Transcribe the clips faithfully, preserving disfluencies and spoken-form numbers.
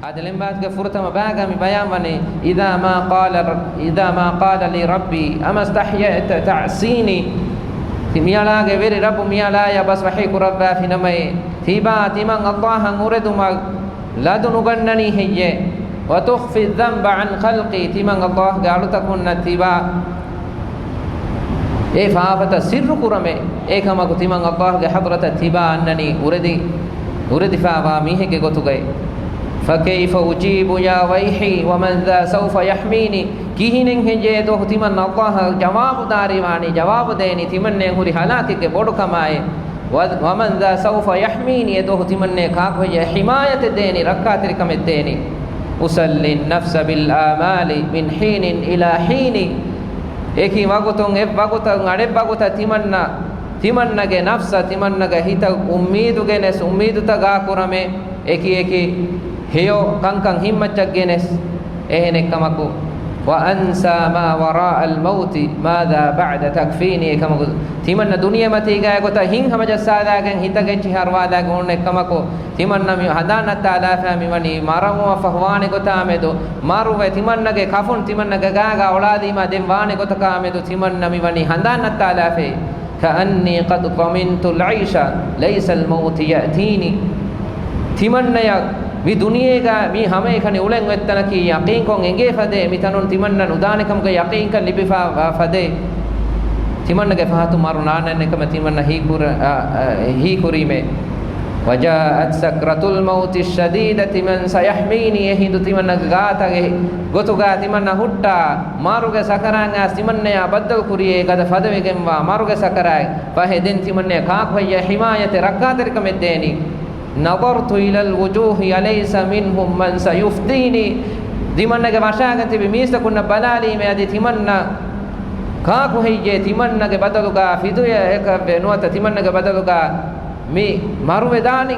އާދެ، ޅެންބާތުގެ ފުރަތަމަ ބައިގާ މި ބަޔާން ވަނީ، إذا ما قال، إذا ما قال لي ربي أما استحييت تعصيني. ތި މިއަޅާގެ ވެރި ރައްބު މިއަޅާޔަށް ބަސް ވަޙީ ކުރައްވާފިނަމައޭ، ތިބާ ތިމަން އައްލާހަށް އުރެދުމަށް ލަދު ނުގަންނަނީ ހެއްޔޭ؟ وتخفي الذنب عن خلقي، ތިމަން އައްލާހުގެ އަޅުތަކުންނަށް ތިބާ އެ ފާފަތައް ސިއްރު ކުރަމޭ. އެކަމަކު ތިމަން އައްލާހުގެ ޙަޟްރަތަށް ތިބާ އަންނަނީ އުރެދި، އުރެދިފާވާ މީހެއްގެ ގޮތުގައި. فكيف أجيب يا ويحي ومن ذا سوف يحميني. ކިހިނެއް ހެއްޔޭ ދުވަހު ތިމަން އައްލާހަށް ޖަވާބު ދާރީވާނީ، ޖަވާބު ދޭނީ ތިމަންނަޔަށް ހުރި ހަލާކެއްގެ ބޮޑުކަމާއި. ވަ-، ومن ذا سوف يحميني، އެދުވަހު ތިމަންނަޔަށް ކާކު ހެއްޔޭ ޙިމާޔަތެއް ދޭނީ، ރައްކާތެރިކަމެއް ދޭނީ؟ أسلي النفس بالآمال من حين إلى حين. އެކި ވަގުތުން އެއް ވަގުތަށް އަނެއް ވަގުތަށް ތިމަންނަ، ތިމަންނަގެ ނަފްސަށް، ތިމަންނަގެ ހިތަށް އުއްމީދު ގެނެސް، އުއްމީދުތައް ގާކުރަމޭ. އެކި އެކި ހެޔޮ ކަންކަން ހިތްމައްޗަށް ގެނެސް. އެހެނެއްކަމަކު، وأنسى ما وراء الموت ماذا بعد تكفيني. އެކަމަކު، ތިމަންނަ ދުނިޔެމަތީގައި ގޮތަށް ހިތް ހަމަޖައްސާލާގެން، ހިތަށް އެއްޗިހި އަރުވާލާގެން އުޅުނު އެއްކަމަކު، ތިމަންނަ މި ހަނދާން ނައްތާލާފަ މިވަނީ މަރަމުން ފަހު ވާނެ ގޮތާ މެދު، މަރުވެ ތިމަންނަގެ ކަފުން ތިމަންނަގެ ގާގާ އޮޅާލީމާ ދެން ވާނެ ގޮތަކާ މެދު ތިމަންނަ މިވަނީ ހަނދާން ނައްތާލާފައި. كأني قد ضمنت العيش ليس الموت يأتيني. ތިމަންނަޔަށް މި ދުނިޔޭގަ މި ހަމައެކަނި އުޅެން އޮތްތަނަކީ ޔަޤީންކޮށް އެނގޭ ފަދައެއް، މިތަނުން ތިމަންނަ ނުދާނެކަމުގެ ޔަޤީންކަން ލިބިފާ ފަދައެއް. ތިމަންނަގެ ފަހަތު މަރު ނާންނަން އެކަމަށް ތިމަންނަ ހީކުރ-، އަ، އަ، ހީކުރީމޭ. وجاءت سكرة الموت الشديدة من سيحميني. އެހިނދު ތިމަންނަގެ ގާތަށް އެ ގޮތުގަ ތިމަންނަ ހުއްޓާ، މަރުގެ ސަކަރާތް އައިސް ތިމަންނަޔާ ބައްދަލު ކުރިޔޭ ގަދަ ފަދަވެގެންވާ މަރުގެ ސަކަރާތް. ފަހެ ދެން ތިމަންނަޔަށް ކާކު ހެއްޔޭ ޙިމާޔަތެއް ރައްކާތެރިކަމެއް ދޭނީ؟ نظرت إلى الوجوه أليس منهم من سيفديني. ތިމަންނަގެ ވަށާގެން ތިބި މީސްތަކުންނަށް ބަލާލީމޭ އަދި ތިމަންނަ ކާކު ހެއްޔޭ ތިމަންނަގެ ބަދަލުގަ ފިދުވެ އެކަށްވެ ނުވަތަ ތިމަންނަގެ ބަދަލުގަ މި މަރުވެދާނީ؟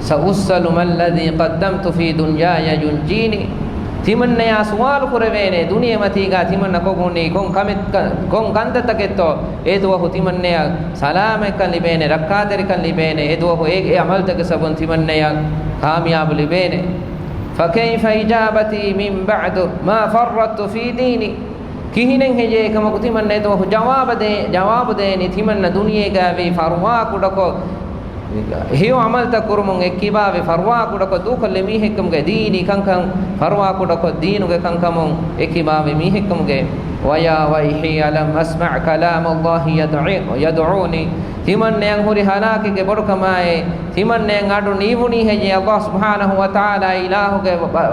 سأسأل ما الذي قدمت في دنياي ينجيني. ތިމަންނަޔާ ސުވާލު ކުރެވޭނެ، ދުނިޔެމަތީގަ ތިމަންނަ ކޮށް ހުންނީ ކޮން ކަމެއް-، ކޮން ކަންތައްތަކެއްތޯ؟ އެދުވަހު ތިމަންނަޔަށް ސަލާމަތްކަން ލިބޭނެ، ރައްކާތެރިކަން ލިބޭނެ، އެދުވަހު އެ، އެ ޢަމަލުތަކެއް ސަބަބުން ތިމަންނަޔަށް ކާމިޔާބު ލިބޭނެ. فكيف إجابتي من بعد ما فرطت في ديني. ކިހިނެއް ހެއްޔޭ ކަމަކު ތިމަންނަ އެދުވަހު ޖަވާބު ދޭ-، ޖަވާބު ދޭނީ ތިމަންނަ ދުނިޔޭގައިވީ ފަރުވާ ކުޑަކޮށް، ހެޔޮ ޢަމަލުތައް ކުރުމުން އެއްކިބާވެ ފަރުވާ ކުޑަކޮށް ދޫކޮށްލި މީހެއްކަމުގެ ދީނީ ކަންކަން، ފަރުވާ ކުޑަކޮށް ދީނުގެ ކަންކަމުން އެއްކިބާވެ މީހެއްކަމުގެ. ويا ويحي ألم أسمع كلام الله يدعي-، يدعوني. ތިމަންނަޔަށް ހުރި ހަލާކެއްގެ ބޮޑުކަމާއޭ، ތިމަންނަޔަށް އަޑު ނީވުނީ ހެއްޔޭ ﷲ ސުބްޙާނަހޫ ވަތަޢާލާ އިލާހުގެ ބަ-،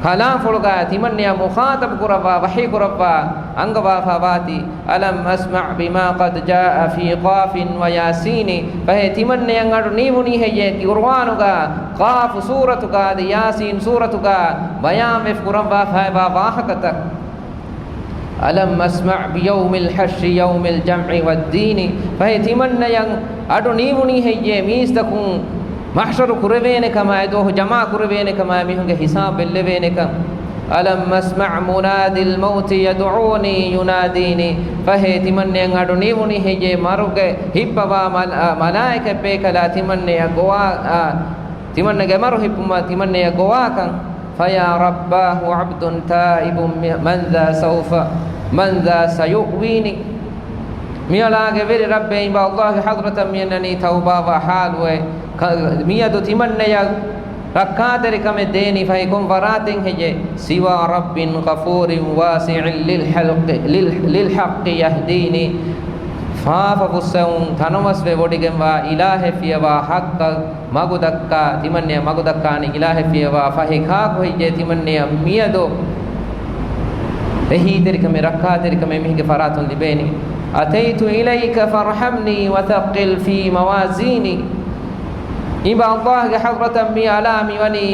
ކަލާމްފުޅުގަ ތިމަންނަޔާ މުޚާޠަބު ކުރައްވާ، ވަޙީ ކުރައްވާ އަންގަވާފަ ވާތީ. ألم أسمع بما قد جاء في قاف وياسين. ފަހެ ތިމަންނަޔަށް އަޑު ނީވުނީ ހެއްޔޭ ޤުރުއާނުގަ ޤާފު ސޫރަތުގަ އަދި ޔާސީން ސޫރަތުގަ ބަޔާންވެފަ ކުރައްވާފައިވާ ވާހަކަތައް؟ ألم أسمع بيوم الحشر يوم الجمع والدين. ފަހެ ތިމަންނަޔަށް އަޑު ނީވުނީ ހެއްޔޭ މީސްތަކުން މަޙްޝަރު ކުރެވޭނެ ކަމާ، އެދުވަހު ޖަމާ ކުރެވޭނެ ކަމާ، މީހުންގެ ހިސާބު ބެއްލެވޭނެ ކަން؟ ألم أسمع منادي الموت يدعوني يناديني. ފަހެ ތިމަންނަޔަށް އަޑު ނީވުނީ ހެއްޔޭ މަރުގެ ހިއްޕަވާ މަލާ-، މަލާއިކަތް ބޭކަލާ ތިމަންނަޔަށް ގޮވާ، އާ، ތިމަންނަގެ މަރު ހިއްޕުމަށް ތިމަންނަޔަށް ގޮވާކަން؟ فيا رباه عبد تائب من ذا سوف، من ذا سيؤويني. މިއަޅާގެ ވެރި ރައްބޭ، އިބަ ﷲގެ ޙަޟްރަތަށް މިއަންނަނީ ތައުބާވާ ޙާލުވެ، ކަ-، މިއަދު ތިމަންނަޔަށް ރައްކާތެރިކަމެއް ދޭނީ ފަހެ ކޮން ފަރާތެއް ހެއްޔޭ؟ سوى رب غفور واسع للحق، لل-، للحق يهديني. ފާފަ ފުއްސެވުން ތަނަވަސްވެ ވޮޑިގެންވާ އިލާހެއް ފިޔަވާ ޙައްޤަށް މަގު ދައްކާ، ތިމަންނަޔަށް މަގު ދައްކާނެ އިލާހެއް ފިޔަވާ ފަހެ ކާކު ހެއްޔޭ ތިމަންނަޔަށް މިއަދު އެހީތެރިކަމެއް، ރައްކާތެރިކަމެއް މީހެއްގެ ފަރާތުން ލިބޭނީ؟ أتيت إليك فارحمني وثقل في موازيني. އިބަ ﷲގެ ޙަޟްރަތަށް މި އަޅާ މިވަނީ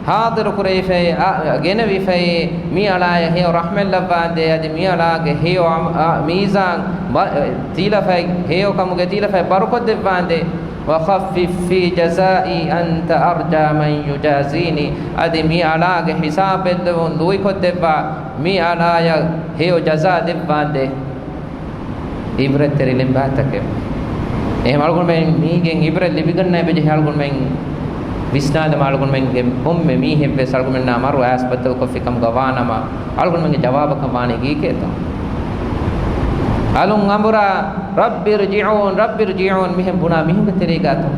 ޙާޟިރު ކުރެވިފައި، އަ، ގެނެވިފައި، މި އަޅާޔަށް ހެޔޮ ރަޙްމަތް ލައްވާނދޭ، އަދި މި އަޅާގެ ހެޔޮ އަމ-، އަ، މީޒާން ބަ-، ތިލަފައި، ހެޔޮ ކަމުގެ ތިލަފައި ބަރުކޮށްދެއްވާނދޭ. وخفف في جزائي أنت أرجى من يجازيني. އަދި މި އަޅާގެ ހިސާބު ބެއްލެވުން ލުއިކޮށްދެއްވާ، މި އަޅާޔަށް ހެޔޮ ޖަޒާ ދެއްވާނދޭ. އިބްރަތްތެރި ޅެންބާތަކެއް. އެހެން އަޅުގަނޑުމެން މީގެން އިބްރަތް ލިބިގަންނަ އެބަޖެހޭ އަޅުގަނޑުމެން ވިސްނާލަމާ، އަޅުގަނޑުމެންގެ ކޮންމެ މީހެއްވެސް އަޅުގަނޑުމެންނާ މަރު އައިސް ބައްދަލުކޮށްފި ކަމުގަ ވާނަމަ، އަޅުގަނޑުމެންގެ ޖަވާބަކަށް ވާނީ ގީކޭތޯ؟ އަލުން އަނބުރާ، "ރައްބި ރްޖިޢޫން، ރައްބި ރްޖިޢޫން" މިހެން ބުނާ މީހުންގެ ތެރޭގާތޯ؟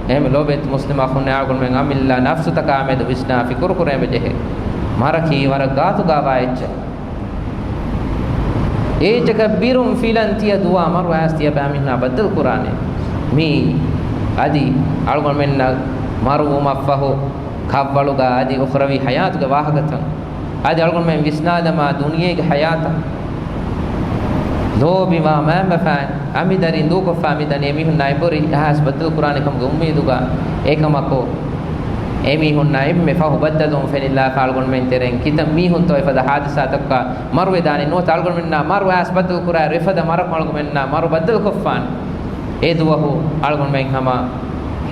އެހެން ލޯބިވެތި މުސްލިމް އަޚުންނޭ، އަޅުގަނޑުމެން އަމިއްލަ ނަފްސުތަކާ މެދު ވިސްނާ ފިކުރު ކުރޭން ވެޖެހޭ. މަރަކީ ވަރަށް ގާތުގަވާ އެއްޗެއް. އޭ އެއްޗަކަށް ބިރުން ފިލަން ތިޔަ ދުވާ މަރު އައިސް ތިޔަބައިމީހުންނާ ބައްދަލު ކުރާނެ. މީ އަދި އަޅުގަނޑުމެންނަށް މަރުވުމަށްފަހު ކަށްވަޅުގަ އަދި އުޚްރަވީ ޙަޔާތުގެ ވާހަކަތައް. އަދި އަޅުގަނޑުމެން ވިސްނާލަމާ ދުނިޔޭގެ ޙަޔާތަށް. ލޯބިވާ މައިންބަފައިން އަނބިދަރިން ދޫކޮށްފަ މިދަނީ އެމީހުންނާ އެބަހުރި އަހާސް ބައްދަލު ކުރާނެ ކަމުގެ އުއްމީދުގަ. އެކަމަކު އެމީހުންނާ އެންމެ ފަހު ބައްދަލުވުން ފެނިލާފަ އަޅުގަނޑުމެން ތެރެއިން ކިތައް މީހުންތޯ އެފަދަ ހާދިސާތަކަށް މަރުވެދާނެ. ނުވަތަ އަޅުގަނޑުމެންނާ މަރު އައިސް ބައްދަލު ކުރާއިރު އެފަދަ މަރަކުން އަޅުގަނޑުމެންނާ މަރު ބައްދަލުކޮށްފާނެ. އެ ދުވަހު އަޅުގަނޑުމެން ހަމަ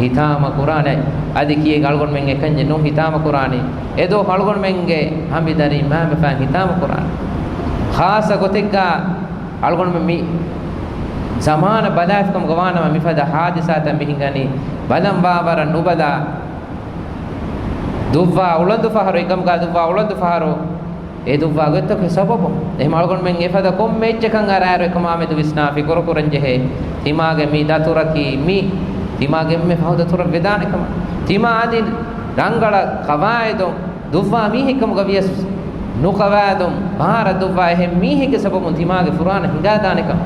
ހިތާމަ ކުރާނެ. އަދި ކިއެއް އަޅުގަނޑުމެން އެކަންޏެއް ނޫން ހިތާމަ ކުރާނީ. އެ ދުވަހު އަޅުގަނޑުމެންގެ އަނބިދަރިން މައިންބަފައިން ހިތާމަ ކުރާނެ. ޚާއްޞަ ގޮތެއްގަ އަޅުގަނޑުމެން މި ޒަމާނަށް ބަލާފިކަމުގަ ވާނަމަ މިފަދަ ހާދިސާތައް މި ހިނގަނީ. ބަލަން ވާވަރަށް ނުބަލާ، ދުއްވާ އުޅަނދު ފަހަރު، އެކަމުގަ ދުއްވާ އުޅަނދު ފަހަރު، އެ ދުއްވާ ގޮތްތަކުގެ ސަބަބުން. އެހެން އަޅުގަނޑުމެން އެފަދަ ކޮންމެ އެއްޗަކަށް އަރާއިރު އެކަމާމެދު ވިސްނާ ފިކުރު ކުރަން ޖެހޭ. ތިމާގެ މި ދަތުރަކީ މި، ތިމާގެ އެންމެ ފަހު ދަތުރަށް ވެދާނެ ކަމަށް. ތިމާ އަދި ރަނގަޅަށް ޤަވާއިދުން ދުއްވާ މީހެއްކަމުގަ ވިޔަސް، ނުޤަވާއިދުން ބާރަށް ދުއްވާ އެހެން މީހެއްގެ ސަބަބުން ތިމާގެ ފުރާނަ ހިނގާދާނެކަން.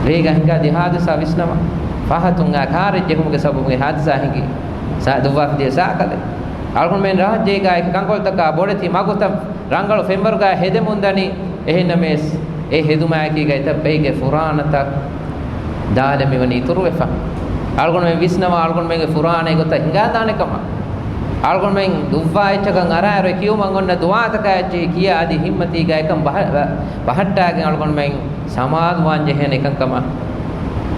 ރޭގަ ހިނގާ ދި ހާދިސާ ވިސްނަވާ. ފަހަތުން އާ ކާރެއް ޖެހުމުގެ ސަބަބުން އެ ހާދިސާ ހިނގި. ސާ-، ދުއްވާފި ދިޔަ ސާކަލެއް. އަޅުގަނޑުމެން ރާއްޖޭގަ އެކި ކަންކޮޅުތަކާ ބޮޑެތި މަގުތައް ރަނގަޅު ފެންވަރުގަ ހެދެމުންދަނީ. އެހެންނަމަވެސް، އެ ހެދުމާއެކީގަ އެތައް ބައެއްގެ ފުރާނަތައް ދާލެއް މިވަނީ އިތުރުވެފަ. އަޅުގަނޑުމެން ވިސްނަވާ، އަޅުގަނޑުމެންގެ ފުރާނަ އެގޮތަށް ހިނގާދާނެ ކަމަށް. އަޅުގަނޑުމެން ދުއްވާ އެއްޗަކަށް އަރާއިރު އެ ކިޔުމަށް އޮންނަ ދުޢާތަކާ އެއްޗެހި ކިޔާ އަދި ހިއްމަތީގަ އެކަން ބަހަ-، ބަ-، ބަހައްޓާގެން އަޅުގަނޑުމެން ސަމާލުވާން ޖެހޭނެ އެކަންކަމަށް.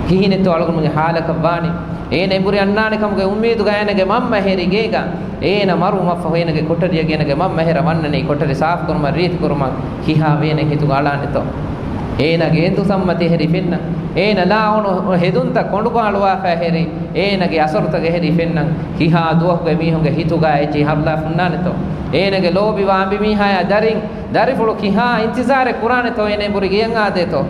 ކިހިނެއްތޯ އަޅުގަނޑުމެންގެ ހާލަކަށް ވާނީ؟ އޭނަ އެނބުރި އަންނާނެ ކަމުގެ އުއްމީދުގަ އޭނަގެ މަންމަ އެހެރި ގޭގަ. އޭނަ މަރުވުމަށްފަހު އޭނަގެ ކޮޓަރިއަކީ އޭނަގެ މަންމަ އެހެރަ ވަންނަނީ ކޮޓަރި ސާފުކުރުމަށް ރީތިކުރުމަށް ކިހާ ވޭނެ ހިތުގަ އަޅާނެތޯ؟ އޭނަގެ އެނދު ސަމްމަތި އެހެރި ފެންނަ. އޭނަ ލާ އޮނު ހެދުންތައް ކޮނޑުކޮށް އަޅުވާފަ އެހެރި. އޭނަގެ އަސަރުތައް އެހެރި ފެންނަން ކިހާ ދުވަހުގެ މީހުންގެ ހިތުގަ އެއްޗެހި ހަރުލާފަ ހުންނާނެތޯ؟ އޭނަގެ ލޯބިވާ އަނބިމީހާޔާ ދަރިން ދަރިފުޅު ކިހާ އިންތިޒާރެއް ކުރާނެތޯ އޭނަ އެނބުރި ގެޔަށް އާދޭތޯ؟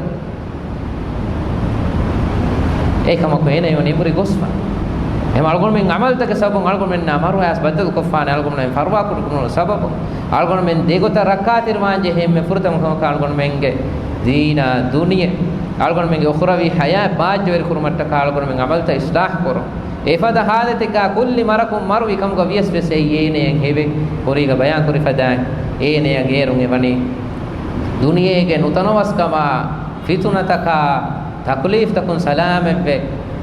އެކަމަކު އޭނަ އެވަނީ އެނބުރި ގޮސްފަ. އެހެން އަޅުގަނޑުމެން އަމަލުތަކެއް ސަބަބުން އަޅުގަނޑުމެންނާ މަރު އައިސް ބައްދަލުކޮށްފާނެ. އަޅުގަނޑުމެން ފަރުވާކުޑަކުރުމުގެ ސަބަބުން، އަޅުގަނޑުމެން ދެގޮތަށް ރައްކާތެރިވާން ޖެހޭ އެންމެ ފުރަތަމަ ކަމަކަށް އަޅުގަނޑުމެންގެ ދީނާ ދުނިޔެ، އަޅުގަނޑުމެންގެ އުޚްރަވީ ޙަޔާތް ބާއްޖަވެރިކުރުމަށްޓަކާ އަޅުގަނޑުމެން އަމަލުތައް އިޞްލާޙު ކުރުން. އެފަދަ ޙާލަތެއްގަ ކުއްލި މަރަކުން މަރުވި ކަމުގަ ވިޔަސް ވެސް އެއީ އޭނަޔަށް ހެވެ. ކުރީގަ ބަޔާންކުރި ފަދައިން އޭނަޔަށް އޭރުން އެވަނީ ދުނިޔޭގެ ނުތަނަވަސްކަމާ، ފިތުނަތަކާ، ތަކުލީފްތަކުން ސަލާމަތްވެ،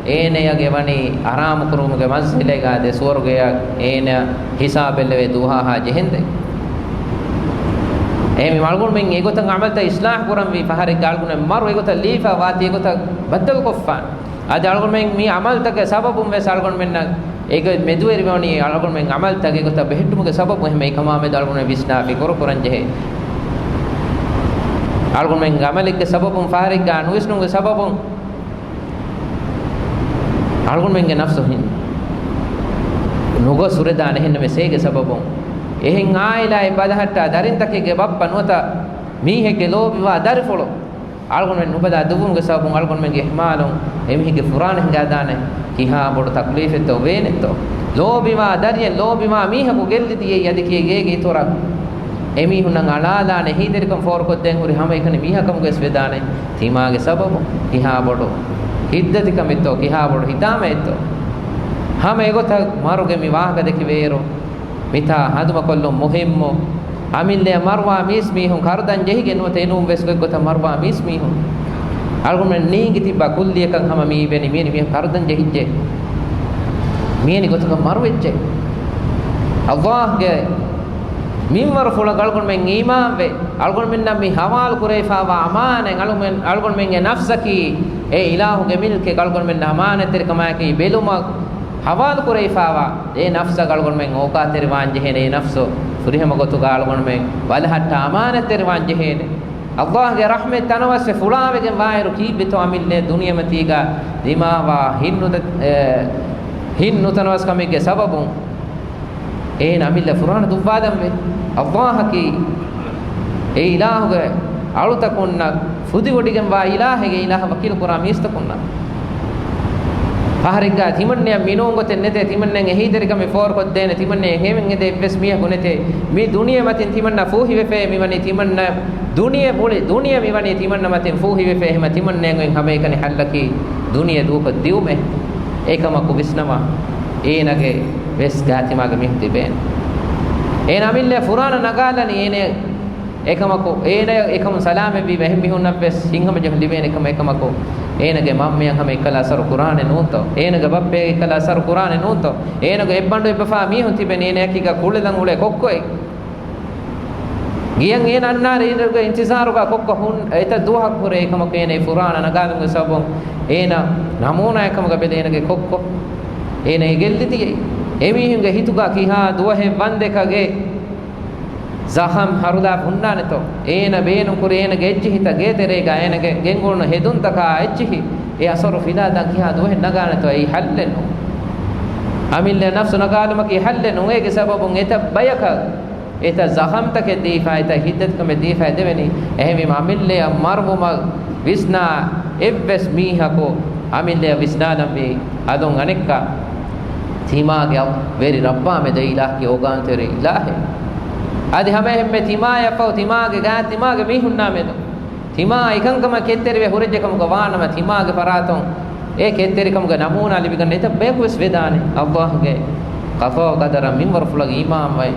އޭނަޔަށް އެވަނީ އަރާމުކުރުމުގެ މަންޒިލެއްގަ ދެ ސުވަރުގެޔަށް އޭނަ ހިސާބެއް ލެވޭ ދުވަހާ ޖެހެންދެން. އެހެންވީމަ އަޅުގަނޑުމެން އެގޮތަށް އަމަލުތައް އިޞްލާޙު ކުރަންވީ ފަހަރެއްގަ އަޅުގަނޑުމެން މަރު އެގޮތަށް ލީފަ ވާތީ އެގޮތަށް ބައްދަލުކޮށްފާނެ. އަދި އަޅުގަނޑުމެން މި އަމަލުތަކެއް ސަބަބުން ވެސް އަޅުގަނޑުމެންނަށް އޭގެ މެދުވެރިވަނީ އަޅުގަނޑުމެން އަމަލުތަކެއް އެގޮތަށް ބެހެއްޓުމުގެ ސަބަބުން. އެހެންވީމަ އެކަމާމެދު އަޅުގަނޑުމެން ވިސްނާ ފިކުރު ކުރަން ޖެހޭ. އަޅުގަނޑުމެންގެ އަމަލެއްގެ ސަބަބުން ފަހަރެއްގަ ނުވިސްނުމުގެ ސަބަބުން އަޅުގަނޑުމެންގެ ނަފްސު ހިން ނުގޮސް ހުރެދާނެ. އެހެންނަމަވެސް އޭގެ ސަބަބުން އެހެން އާއިލާއެއް ބަލަހައްޓާ ދަރިންތަކެއްގެ ބައްޕަ ނުވަތަ މީހެއްގެ ލޯބިވާ ދަރިފުޅު އަޅުގަނޑުމެން ނުބަލާ ދުއްވުމުގެ ސަބަބުން އަޅުގަނޑުމެންގެ އިހުމާލުން އެމީހެއްގެ ފުރާނަ ހިނގާދާނެ. ކިހާ ބޮޑު ތަކުލީފެއްތޯ ވޭނެތޯ؟ ލޯބިވާ ދަރިއެއް ލޯބިވާ މީހަކު ގެއްލި ދިޔައީ އަދި ކިޔޭ ގޭގެ އިތުރަށް. އެމީހުންނަށް އަޅާލާނެ އެހީތެރިކަން ފޯރުކޮށްދޭން ހުރި ހަމައެކަނި މީހާ ކަމުގައިވެސް ވެދާނެ. ތިމާގެ ސަބަބުން ކިހާ ބޮޑު ހިތްދަތިކަމެއްތޯ، ކިހާ ބޮޑު ހިތާމައެއްތޯ. ހަމަ އެގޮތަށް މަރުގެ މި ވާހަކަ ދެކިވޭއިރު، މިތާ ހަނދުމަކޮށްލުން މުހިއްމު. އަމިއްލައަށް މަރުވާ މީސްމީހުން ކަރުދަން ޖެހިގެން ނުވަތަ އެނޫން ވެސް ގޮތްގޮތަށް މަރުވާ މީސްމީހުން. އަޅުގަނޑުމެން ނޭނގި ތިއްބާ ކުއްލިއަކަށް ހަމަ މި އިވެނީ މިއަންނަ މީހަކު ކަރުދަން ޖެހިއްޖެ. މިއަންނަ ގޮތަކަށް މަރުވެއްޖެ. އައްލާހްގެ މިންވަރުފުޅަށް އަޅުގަނޑުމެން އީމާންވެ، އަޅުގަނޑުމެންނަށް މި ހަވާލު ކުރެވިފާވާ އަމާނަތް އަޅުގަނޑުމެން، އަޅުގަނޑުމެންގެ ނަފްސަކީ އެ އިލާހުގެ މިލްކެއް، އަޅުގަނޑުމެންނަށް އަމާނަތްތެރިކަމާއެކީ ބެލުމަށް ހަވާލު ކުރެވިފާވާ އެ ނަފްސަށް އަޅުގަނޑުމެން އޯގާތެރިވާން ޖެހޭނެ. އެ ނަފްސު ފުރިހަމަ ގޮތުގަ އަޅުގަނޑުމެން ބަލަހައްޓާ އަމާނަތްތެރިވާން ޖެހޭނެ. އައްލާހްގެ ރަޙްމަތް ތަނަވަސްވެ ފުޅާވެގެން ވާއިރު ކީއްވެތޯ އަމިއްލައަށް ދުނިޔެމަތީގަ ދިމާވާ ހިތްނުދަ-، އެ، ހިތް ނުތަނަވަސްކަމެއްގެ ސަބަބުން އޭނަ އަމިއްލަ ފުރާނަ ދުއްވާލަންވޭ. އައްލާހަކީ އެ އިލާހުގެ އަޅުތަކުންނަށް ފުދިވޮޑިގެންވާ އިލާހެއް، އެ އިލާހަށް ވަކީލު ކުރާ މީސްތަކުންނަށް. ފަހަރެއްގާ ތިމަންނަޔަށް މިނޫން ގޮތެއް ނެތޭ، ތިމަންނަޔަށް އެހީތެރިކަމެއް ފޯރުކޮށްދޭނެ، ތިމަންނަޔަށް ހެވެން އެދޭ އެއްވެސް މީހަކު ނެތޭ. މި ދުނިޔެ މަތިން ތިމަންނަ ފޫހިވެފައޭ މިވަނީ ތިމަންނަ ދުނިޔެ މުޅި ދުނިޔެ މިވަނީ ތިމަންނަ މަތިން ފޫހިވެފައޭ. އެހެމަ ތިމަންނަޔަށް އޮތް ހަމައެކަނި ހައްލަކީ ދުނިޔެ ދޫކޮށް ދިއުމޭ. އެކަމަކު ވިސްނަވާ، އޭނަގެ ވެސް ގާތިމާގެ މީހުން ތިބޭނެ. އޭނަ އަމިއްލަ ފުރާނަ ނަގާލަނީ އޭނަ އެކަމަކު، އޭނަ އެކަމުން ސަލާމަތްވީ އެހެން މީހުންނަށްވެސް ހިތްހަމަޖެހުން ލިބޭނެ ކަމަށް. އެކަމަކު އޭނަގެ މަންމަޔަށް ހަމަ އެއްކަލަ އަސަރު ކުރާނެ ނޫންތޯ؟ އޭނަގެ ބައްޕަޔަށް އެއްކަލަ އަސަރު ކުރާނެ ނޫންތޯ؟ އޭނަގެ އެއްބަނޑު އެއްބަފާ މީހުން ތިބެނީ އޭނަ އެކީގަ ކުޅެލަން އުޅޭ ކޮއްކޮއެއް. ގިޔަން އޭނަ އަންނާރެ އޭނަގެ އިންތިޒާރުގަ ކޮއްކޮ ހުން އެތައް ދުވަހަކު ހުރޭ. އެކަމަކު އޭނަ އެ ފުރާނަ ނަގާލުމުގެ ސަބަބުން އޭނަ ނަމޫނާއެއް ކަމުގަ ބެލޭ އޭނަގެ ކޮއްކޮ. އޭނަ އެ ގެއްލިދިޔައީ. އެމީހުންގެ ހިތުގަ ކިހާ ދުވަހެއް ވަންދެކަގެ ޒަޚަމް ހަރުލާ ހުންނާނެތޯ؟ އޭނަ ބޭނުންކުރި އޭނަގެ އެއްޗިހިތައް ގޭތެރޭގަ އޭނަގެ ގެންގުޅުނު ހެދުންތަކާ އެއްޗިހި އެ އަސަރު ފިލާދާން ކިހާ ދުވަހެއް ނަގާނެތޯ؟ އެއީ ހައްލެއް ނޫން. އަމިއްލަ ނަފްސު ނަގާލުމަކީ ހައްލެއް ނޫން. އޭގެ ސަބަބުން އެތައް ބަޔަކަށް އެތައް ޒަޚަމްތަކެއް ދީފަ، އެތައް ހިތްދަތިކަމެއް ދީފަ އެދެވެނީ. އެހެންވީމަ އަމިއްލައަށް މަރުވުމަށް ވިސްނާ އެއްވެސް މީހަކު އަމިއްލައަށް ވިސްނާލަންވީ. އަލުން އަނެއްކާ ތިމާގެ ވެރި ރައްބާ މެދު އިލާހަކީ އޯގާންތެރި އިލާހެއް. އަދި ހަމައެހެންމެ ތިމާޔަށްފަހު ތިމާގެ ގާތް ތިމާގެ މީހުންނާ މެދު ތިމާ އެކަންކަމަށް ކެތްތެރިވެ ހުރެއްޖެ ކަމުގަ ވާނަމަ، ތިމާގެ ފަރާތުން އެ ކެތްތެރިކަމުގެ ނަމޫނާ ލިބިގަންނަ އެތައް ބަޔަކު ވެސް ވެދާނެ. އައްލާހުގެ ޤަޟާ ޤަދަރަށް މިންވަރުފުޅަށް އީމާންވެ،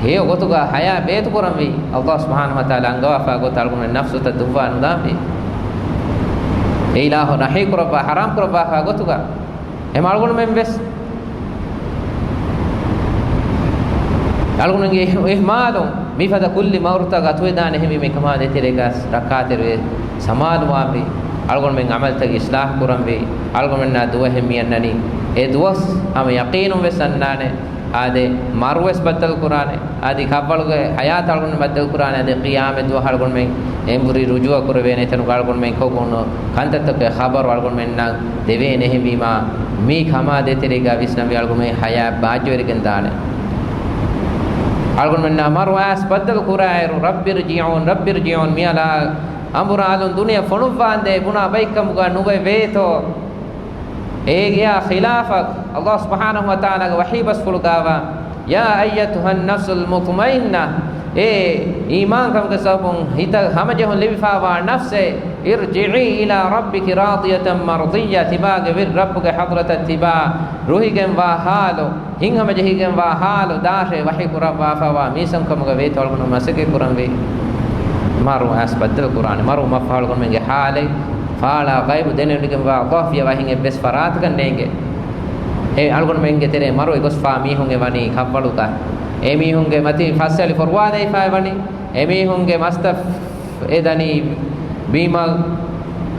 ހެޔޮ ގޮތުގަ ޙަޔާތް ބޭތުކުރަންވީ. އައްލާހު ސުބްޙާނަހު ވަތަޢާލާ އަންގަވާފާ ގޮތަށް އަޅުގަނޑުމެން ނަފްސުތައް ދުއްވާ ނުދާންވީ. އެ އިލާހު ނަހީ ކުރައްވާ، ޙަރާމް ކުރައްވާފާ ގޮތުގަ އެމަ އަޅުގަނޑުމެން ވެސް އަޅުގަނޑުގެ އިހް-، އިހްމާލުން މިފަދަ ކުއްލި މަގުރުތައް އަތުވެދާނެ. އެހެންވީމަ އެކަމާ ދޭތެރޭގަ ރައްކާތެރިވެ ސަމާލުވާންވީ. އަޅުގަނޑުމެން ޢަމަލުތައް އިޞްލާޙު ކުރަންވީ. އަޅުގަނޑުމެންނާ ދުވަހެއް މިއަންނަނީ. އެ ދުވަސް ހަމަ ޔަޤީނުން ވެސް އަންނާނެ. އާދެ، މަރުވެސް ބައްދަލު ކުރާނެ. އަދި ކަށްވަޅުގެ ޙަޔާތަށް އަޅުގަނޑުމެން ބައްދަލު ކުރާނެ. އަދި ޤިޔާމަތް ދުވަހަށް އަޅުގަނޑުމެން އެނބުރި ރުޖޫޢަ ކުރެވޭނެ. އެތަނުގަ އަޅުގަނޑުމެން ކޮށް ބުނު ކަންތައްތަކުގެ ޚަބަރު އަޅުގަނޑުމެންނަށް ދެވޭނެ. އެހެންވީމާ، މީ ކަމާ ދޭތެރޭގަ ވިސްނަންވީ އަޅުގަނޑުމެން ޙަޔާތް ބާއްޖަވެރިގެން ދާނެ. އަޅުގަނޑުމެންނާ މަރު އައިސް ބައްދަލު ކުރާއިރު، رب ارجعون، رب ارجعون، މިއަޅާ އަނބުރާލުން ދުނިޔެ ފޮނުއްވާނދޭ ބުނާ ބައެއްކަމުގަ ނުވެވޭތޯ؟ އޭގެއާ ޚިލާފަށް އައްލާހު ސުބްޙާނަހު ވަތަޢާލާގެ ވަޙީ ބަސްފުޅުގާވާ، يا أيتها النفس المطمئنة، އޭ އީމާންކަމުގެ ސަބަބުން ހިތަށް ހަމަޖެހުން ލިބިފާވާ ނަފްސޭ، ارجعي إلى ربك راضية مرضية، ތިބާގެ ވެރި ރައްބުގެ ޙަޟްރަތަށް ތިބާ ރުހިގެންވާ ޙާލު، ހިތްހަމަޖެހިގެންވާ ޙާލު ދާށޭ. ވަޙީ ކުރައްވާފައިވާ މީސްތަކުން ކަމުގަ ވޭތޯ އަޅުގަނޑު މަސައްކަތް ކުރަންވީ. މަރު އައިސް ބައްދަލު ކުރާނެ. މަރު މަށްފަހު އަޅުގަނޑުމެންގެ ޙާލެއް ފާޅާ ޣައިބު ދެނެވޮޑިގެންވާ އައްލާހު ފިޔަވާ އެހެން އެއްވެސް ފަރާތަކަށް ނޭނގޭ. އެ އަޅުގަނޑުމެންގެ ތެރޭ މަރު އެ ގޮސްފާ މީހުން އެ ވަނީ ކަށްވަޅުގަ. އެ މީހުންގެ މަތިން ފައްސަލި ފޮރުވާލައިފާ އެ ވަނީ. އެ މީހުންގެ މަސްތައް އެ ދަނީ ބީމަށް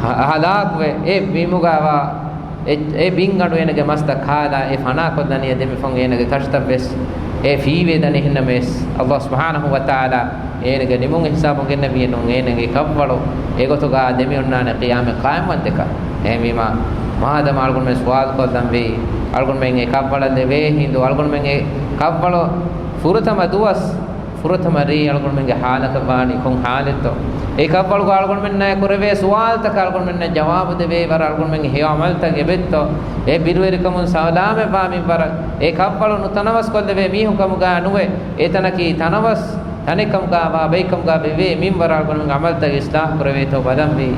ހަ-، ހަލާކުވެ، އެ ބިމުގަވާ އެ، އެ ބިންގަނޑު އޭނަގެ މަސްތައް ކާލާ، އެ ފަނާކޮށްލަނީ އެ ދެމިފަހުން އޭނަގެ ކަށިތައްވެސް އެ ފީވޭ ދަނީ. އެހެންނަމަވެސް، އައްލާހު ސުބްޙާނަހު ވަތަޢާލާ އޭނަގެ ނިމުން އެ ހިސާބުން ގެންނެވިއެއް ނޫން. އޭނަގެ ކަށްވަޅު އެގޮތުގަ ދެމިއޮންނާނެ ޤިޔާމަތް ޤާއިމްވަންދެކަށް. އެހެންވީމާ، މާދަމާ އަޅުގަނޑުމެން ސުވާލުކޮށްލަންވީ، އަޅުގަނޑުމެން އެ ކަށްވަޅަށް ލެވޭ ހިނދު، އަޅުގަނޑުމެން އެ ކަށްވަޅު ފުރަތަމަ ދުވަސް ފުރަތަމަ ރޭ އަޅުގަނޑުމެންގެ ޙާލަކަށް ވާނީ ކޮން ޙާލެއްތޯ؟ އެ ކަށްވަޅުގަ އަޅުގަނޑުމެންނާ ކުރެވޭ ސުވާލުތަކަށް އަޅުގަނޑުމެންނަށް ޖަވާބު ދެވޭ ވަރަށް އަޅުގަނޑުމެންގެ ހެޔޮ ޢަމަލުތައް އެބައްތޯ؟ އެ ބިރުވެރިކަމުން ސަލާމަތްވާ މިންވަރަށް، އެ ކަށްވަޅު ނުތަނަވަސްކޮށްލެވޭ މީހުން ކަމުގަ ނުވެ، އެތަނަކީ ތަނަވަސް ތަނެއް ކަމުގަ ވާ ބައެއް ކަމުގަ ވެވޭ މިންވަރަށް އަޅުގަނޑުމެން ޢަމަލުތައް އިޞްލާޙު ކުރެވޭތޯ ބަލަންވީ.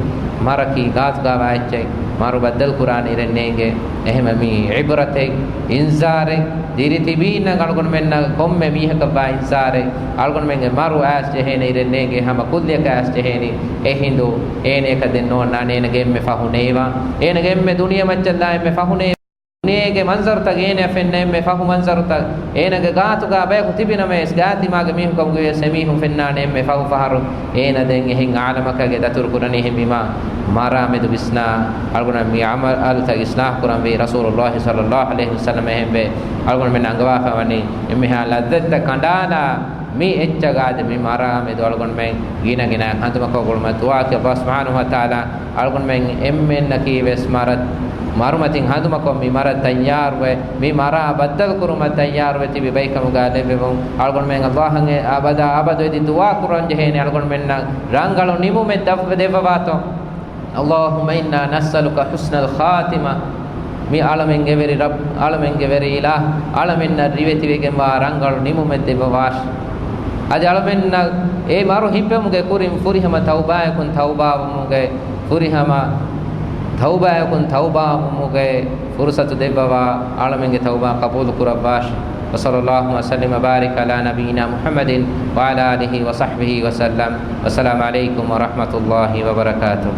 މަރަކީ ގާތުގަ ވާ އެއްޗެއް، މަރު ބައްދަލު ކުރާނެ އިރެއް ނޭނގެ. އެހެންވެ މީ ޢިބްރަތެއް، އިންޒާރެއް، ދިރި ތިބީންނަށް އަޅުގަނޑުމެންނަށް ކޮންމެ މީހަކަށްވާ އިންޒާރެއް، އަޅުގަނޑުމެންގެ މަރު އައިސް ޖެހޭނެ އިރެއް ނޭނގޭ، ހަމަ ކުއްލިއަކަށް އައިސް ޖެހޭނީ. އެހިނދު އޭނަޔަކަށް ދެން ނޯންނާނެ އޭނަގެ އެންމެ ފަހު ނޭވާ، އޭނަގެ އެންމެ ދުނިޔެ މައްޗަށްލާ އެންމެ ފަހު ނޭ، ދުނިޔޭގެ މަންޒަރުތައް އޭނަޔަށް ފެންނަ އެންމެ ފަހު މަންޒަރުތައް، އޭނަގެ ގާތުގަ ބަޔަކު ތިބިނަމަވެސް، ގާތް ތިމާގެ މީހުން ކަމުގަވިޔަސް އެމީހުން ފެންނާނެ އެންމެ ފަހު ފަހަރު. އޭނަ ދެން އެހެން ޢާލަމަކަށް ދަތުރު ކުރަނީ. އެހެންވީމާ، މަރާ މެދު ވިސްނާ، އަޅުގަނޑަށް މި ޢަމަލުތައް އިޞްލާޙު ކުރަންވީ. ރަސޫލުﷲ ޞައްލަﷲު ޢަލައިހި ވަސައްލަމަ އެހެންވެ، އަޅުގަނޑުމެން އަންގަވާފަ ވަނީ، އެންމެހާ ލައްޒަތްތައް ކަނޑާލާ، މި އެއްޗަކާ އަދި މި މަރާ މެދު އަޅުގަނޑުމެން ގިނަ ގިނަ ހަނދުމަކޮށް ގުޅުމަށް ދުޢާކިޔަބާ. ސުބްޙާނަހޫ ވަތަޢާލާ އަޅުގަނޑުމެން އެންމެންނަކީ ވެސް މަރަށް، މަރުމަތިން ހަނދުމަކޮށް މި މަރަށް ތައްޔާރުވެ، މި މަރާ ބައްދަލުކުރުމަށް ތައްޔާރުވެ ތިބި ބައިކަމުގަ ލެއްވެވުން. އަޅުގަނޑުމެން އައްލާހަށް އެ އަބަދާ އަބަދު އެދި ދުޢާ ކުރަން ޖެހޭނެ އަޅުގަނޑުމެންނަށް ރަނގަޅު ނިމުމެއް ދަށް ދެއްވަވާތޯ. اللهم إنا نسألك حسن الخاتمة. މި އަޅަމެންގެ ވެރި ރައްބު، އަޅަމެންގެ ވެރި އިލާހު، އަޅަމެންނަށް ރިވެތިވެގެންވާ ރަނގަޅު ނިމުމެއް ދެއްވަވާށި. އަދި އަޅަމެންނަށް އެ މަރު ހިއްޕެވުމުގެ ކުރިން ފުރިހަމަ ތައުބާއަކުން ތައުބާވުމުގެ، ފުރިހަމަ ތައުބާއަކުން ތައުބާވުމުގެ ފުރުސަތު ދެއްވަވާ، އަޅަމެންގެ ތައުބާ ޤަބޫލު ކުރައްވާށި. وصلى الله وسلم وبارك على نبينا محمد وعلى آله وصحبه وسلم. والسلام عليكم ورحمة الله وبركاته.